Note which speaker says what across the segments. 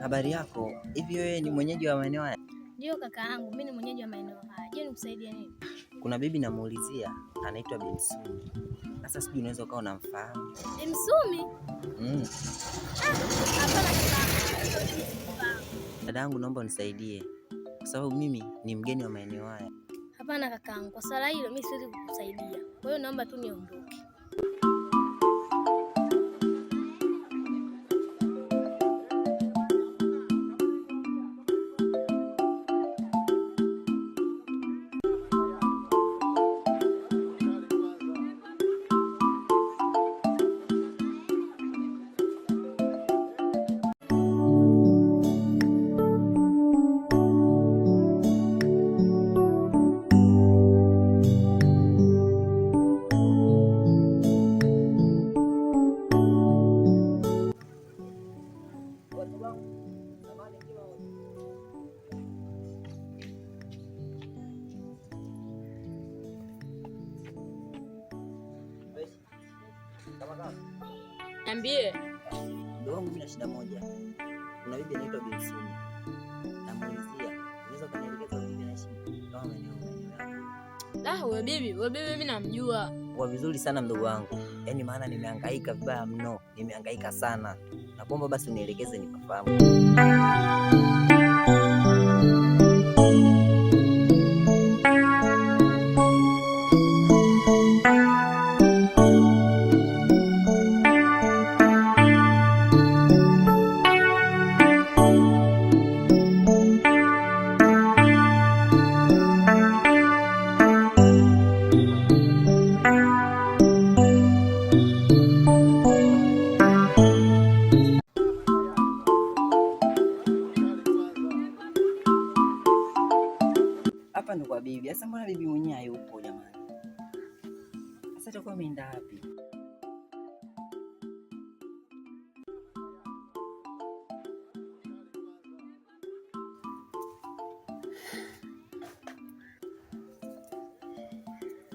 Speaker 1: Habari yako? Hivi wewe ni mwenyeji wa maeneo haya?
Speaker 2: Ndio kaka yangu, mimi ni mwenyeji wa maeneo haya. Je, nikusaidie nini?
Speaker 1: Kuna bibi namuulizia, anaitwa Bi Msumi. Sasa sijui unaweza ukawa unamfahamu.
Speaker 2: Bi Msumi?
Speaker 1: Mm.
Speaker 2: Hapana kaka yangu.
Speaker 1: Dada yangu, naomba unisaidie kwa sababu mimi ni mgeni wa maeneo haya.
Speaker 2: Hapana kakaangu, kwa swala hilo mimi siwezi kukusaidia. Kwa hiyo naomba tu niondoke.
Speaker 3: Niambie.
Speaker 1: Mdogo wangu, mimi na shida moja. Kuna bibi anaitwa Bi Msumi. Namuulizia, unaweza kunielekeza bibi anaishi kama maeneo yako?
Speaker 3: Ah, wewe bibi, wewe bibi mimi namjua.
Speaker 1: Kwa vizuri sana mdogo wangu. Yaani maana nimehangaika vibaya mno, nimehangaika sana. Nakuomba basi unielekeze nikafahamu. Hapa ndo kwa bibi. Sasa mbona bibi mwenyewe hayupo jamani? Sasa atakuwa ameenda wapi?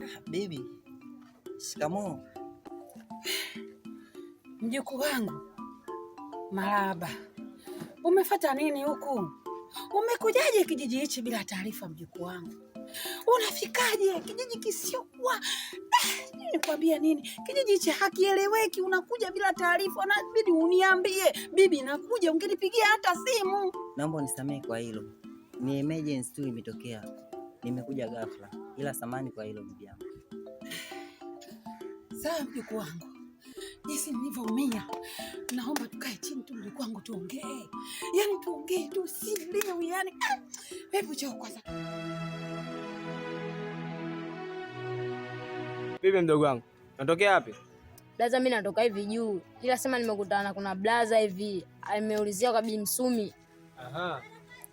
Speaker 1: Ah, bibi, shikamoo.
Speaker 4: Mjukuu wangu Marahaba, umefata nini huku? Umekujaje kijiji hichi bila taarifa? Mjukuu wangu, unafikaje kijiji kisiokuwa nikwambia nini? Kijiji hichi hakieleweki, unakuja bila taarifa, unabidi uniambie bibi, nakuja. Ungenipigia hata simu.
Speaker 1: Naomba unisamehe kwa hilo, ni emergency tu imetokea, nimekuja ghafla, ila samani kwa hilo bibi yangu.
Speaker 4: Sawa mjukuu wangu, jinsi nilivyoumia, naomba tukae chini tu mjukuu wangu, tuongee, yaani tuongee tu, sielewi yani. Hebu choo kwanza.
Speaker 5: Vipi mdogo wangu, natokea wapi?
Speaker 3: Blaza, mimi natoka hivi juu, ila sema nimekutana kuna blaza hivi ameulizia kwa Bi Msumi.
Speaker 5: Aha.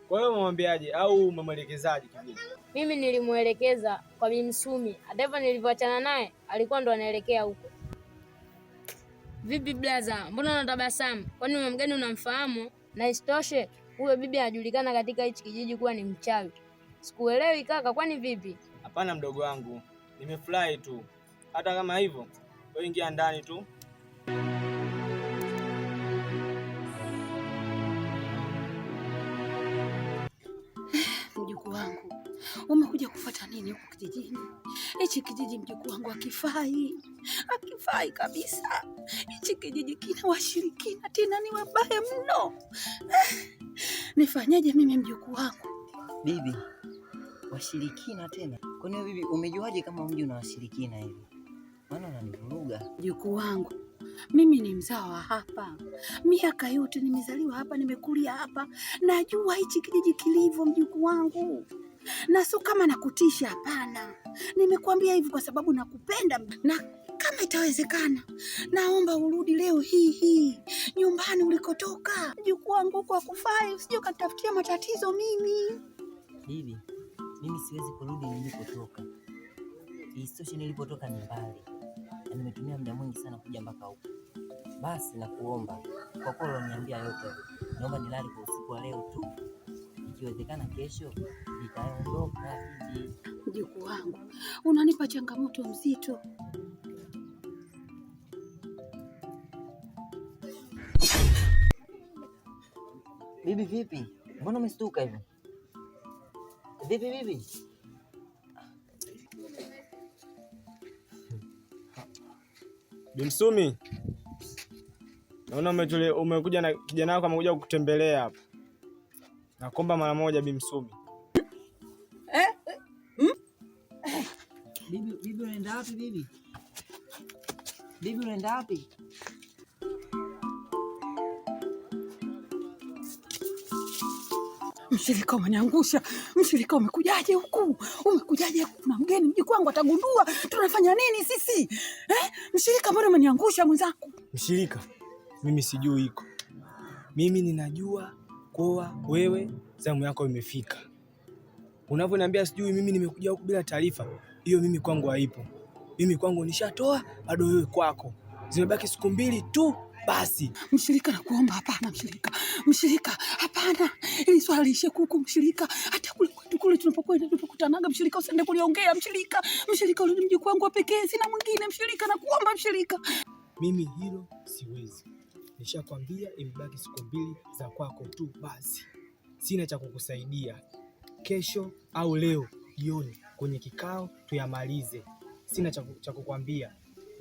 Speaker 5: Kwa hiyo umemwambiaje au umemwelekezaje kivipi?
Speaker 3: Mimi nilimuelekeza kwa Bi Msumi, hata hivyo nilivyoachana naye alikuwa ndo anaelekea huko. Vipi blaza, mbona unatabasamu? Kwani huyo mgeni unamfahamu? Na isitoshe huyo bibi anajulikana katika hichi kijiji kuwa ni mchawi. Sikuelewi kaka, kwani vipi?
Speaker 5: Hapana mdogo wangu, nimefurahi tu. Hata kama hivyo, wewe ingia ndani tu.
Speaker 4: Mjukuu wangu, umekuja kufuata nini huku kijijini? Hichi kijiji mjukuu wangu hakifai, hakifai kabisa. Hichi kijiji kina washirikina, tena ni wabaya mno. Nifanyeje mimi mjukuu wangu?
Speaker 1: Bibi, washirikina tena? Kwani wewe bibi umejuaje kama mji una washirikina hivi? Maana unanivuruga.
Speaker 4: Mjukuu wangu, mimi ni mzawa wa hapa, miaka yote nimezaliwa hapa, nimekulia hapa, najua hichi kijiji kilivyo, mjukuu wangu, na sio kama nakutisha, hapana. Nimekuambia hivi kwa sababu nakupenda, na kama itawezekana, naomba urudi leo hii hii nyumbani ulikotoka. Mjukuu wangu, huko hakufai, usije ukanitafutia matatizo mimi.
Speaker 1: Bibi, mimi siwezi kurudi nilipotoka. Isitoshe nilipotoka ni mbali na nimetumia muda mwingi sana kuja mpaka huku. Basi nakuomba kwa kuwa uliniambia yote, naomba nilale kwa usiku wa leo tu, ikiwezekana kesho nitaondoka bibi.
Speaker 4: Mjukuu wangu, unanipa changamoto mzito.
Speaker 1: Bibi vipi? Mbona umestuka hivyo? Vipi bibi?
Speaker 5: Bimsumi, naona umekuja na kijana wako amekuja kukutembelea hapa. Nakomba mara moja Bimsumi.
Speaker 4: Eh? Hmm?
Speaker 1: Bibi, bibi unaenda wapi bibi? Bibi unaenda wapi?
Speaker 4: Mshirika umeniangusha. Mshirika umekujaje huku? Umekujaje huku? Kuna mgeni mjukuu wangu atagundua. Tunafanya nini sisi? Eh? Mshirika mbona umeniangusha mwenzangu?
Speaker 5: Mshirika, mimi sijui iko. Mimi ninajua kuwa wewe zamu yako imefika. Unavyoniambia sijui mimi nimekuja huku bila taarifa, hiyo mimi kwangu haipo. Mimi kwangu nishatoa, bado wewe kwako. Zimebaki siku mbili tu basi.
Speaker 4: Mshirika nakuomba, hapana mshirika. Mshirika, hapana. Ili swala liishe kuku mshirika. Hata kule kwetu kule tunapokwenda tunapokutanaga mshirika, usiende kuliongea mshirika. Mshirika ule ni mjukuu wangu wa pekee, sina mwingine mshirika, nakuomba mshirika.
Speaker 5: Mimi hilo siwezi. Nishakwambia imebaki siku mbili za kwako tu basi. Sina cha kukusaidia. Kesho au leo jioni kwenye kikao tuyamalize. Sina cha kukwambia.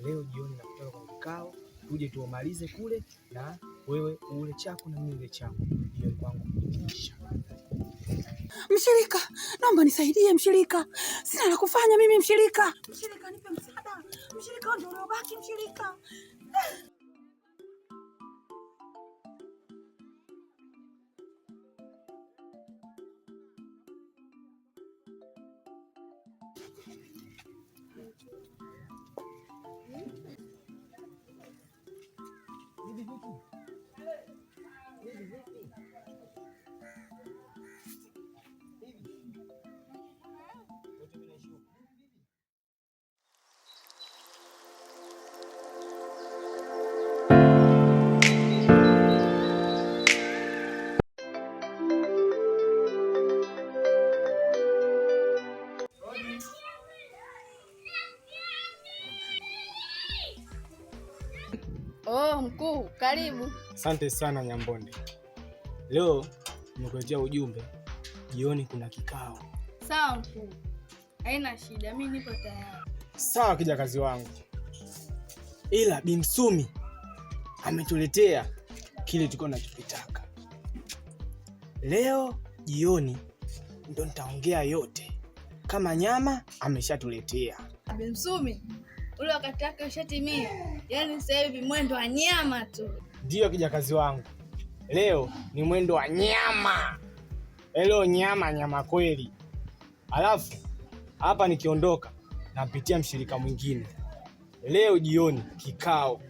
Speaker 5: Leo jioni nakutaka kwenye kikao tuje tuomalize kule, na wewe ule chako na mimi ule changu. Hiyo kwangu imeisha.
Speaker 4: Mshirika, naomba nisaidie mshirika. Sina la kufanya mimi mshirika. Mshirika nipe msaada. Mshirika ndio uliobaki mshirika.
Speaker 6: Oh, mkuu, karibu.
Speaker 5: Asante sana Nyambonde. Leo nimekuletea ujumbe, jioni kuna kikao.
Speaker 6: Sawa mkuu, haina shida, mimi nipo tayari.
Speaker 5: Sawa kijakazi wangu, ila Bimsumi ametuletea kile tulikuwa tunachokitaka. Leo jioni ndo nitaongea yote, kama nyama ameshatuletea.
Speaker 6: Bimsumi ule wakati wake ushatimia, yaani sasa hivi mwendo wa nyama tu.
Speaker 5: Ndiyo kijakazi wangu, leo ni mwendo wa nyama. Leo nyama nyama kweli. Alafu hapa nikiondoka nampitia mshirika mwingine leo jioni kikao.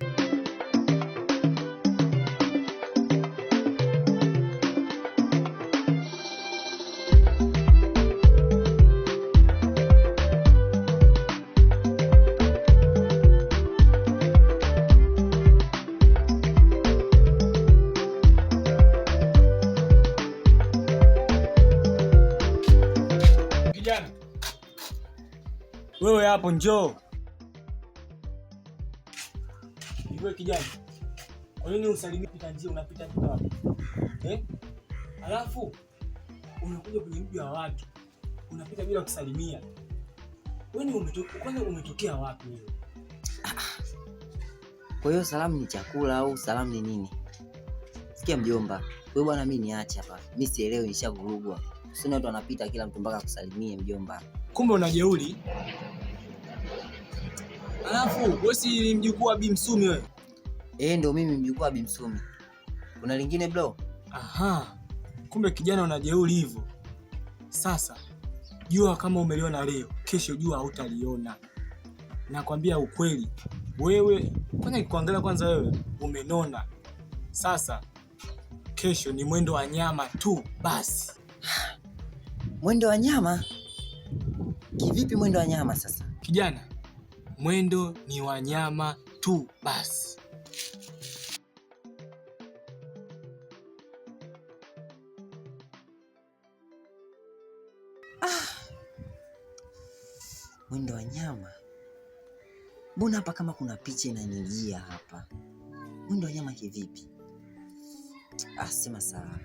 Speaker 5: Kijana, wewe hapo njoo. Wewe kijana, kwa nini usalimii pita njia unapita pita wapi? Eh? Alafu unakuja kwenye mji wa watu unapita bila kusalimia. Wewe kwanza umetokea wapi wewe?
Speaker 1: Kwa hiyo salamu ni chakula au salamu ni nini? Sikia mjomba, wewe bwana, mimi niache hapa. Mimi sielewi, nishavurugwa. Sio watu wanapita kila mtu mpaka kusalimie mjomba.
Speaker 5: Kumbe una jeuri. Alafu wewe si ni mjukuu wa Bi Msumi wewe?
Speaker 1: Eh, ndio mimi mjukuu wa Bi Msumi. Kuna lingine bro?
Speaker 5: Aha. Kumbe kijana una jeuri hivyo. Sasa jua kama umeliona leo, kesho jua hautaliona. Nakwambia ukweli. Wewe kwanza nikikuangalia kwanza wewe umenona. Sasa kesho ni mwendo wa nyama tu basi.
Speaker 1: Mwendo wa nyama? Kivipi mwendo wa nyama sasa?
Speaker 5: Kijana, mwendo ni wa nyama tu basi.
Speaker 1: Mwendo wa nyama? Mbona hapa kama kuna picha inanijia hapa? Mwendo wa nyama kivipi? Ah, sema sawa.